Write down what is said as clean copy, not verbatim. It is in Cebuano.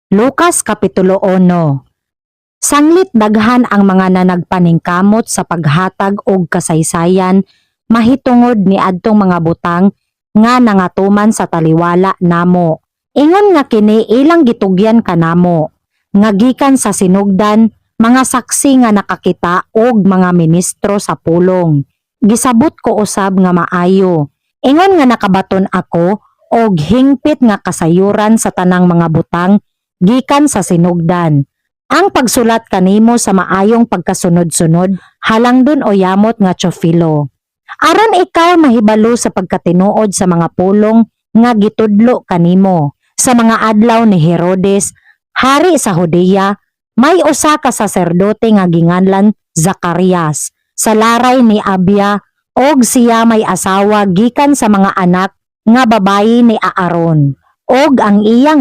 Lucas Kapitulo 1. Sanglit daghan ang mga nanagpaningkamot sa paghatag og kasaysayan mahitungod niadtong mga butang nga nangatuman sa taliwala namo. Ingon nga kini ilang gitugyan kanamo, nga gikan sa sinugdan, mga saksi nga nakakita og mga ministro sa pulong. Gisabot ko usab nga maayo. Ingon nga nakabaton ako og hingpit nga kasayuran sa tanang mga butang gikan sa sinugdan. Ang pagsulat kanimo sa maayong pagkasunod-sunod, halangdon o yamot nga Teofilo. Aron ikaw mahibalo sa pagkatinuod sa mga pulong nga gitudlo kanimo. Sa mga adlaw ni Herodes, hari sa Judea, may usa ka saserdote nga ginganlan Zacarias sa laray ni Abia, og siya may asawa gikan sa mga anak nga babayi ni Aaron. Og ang iya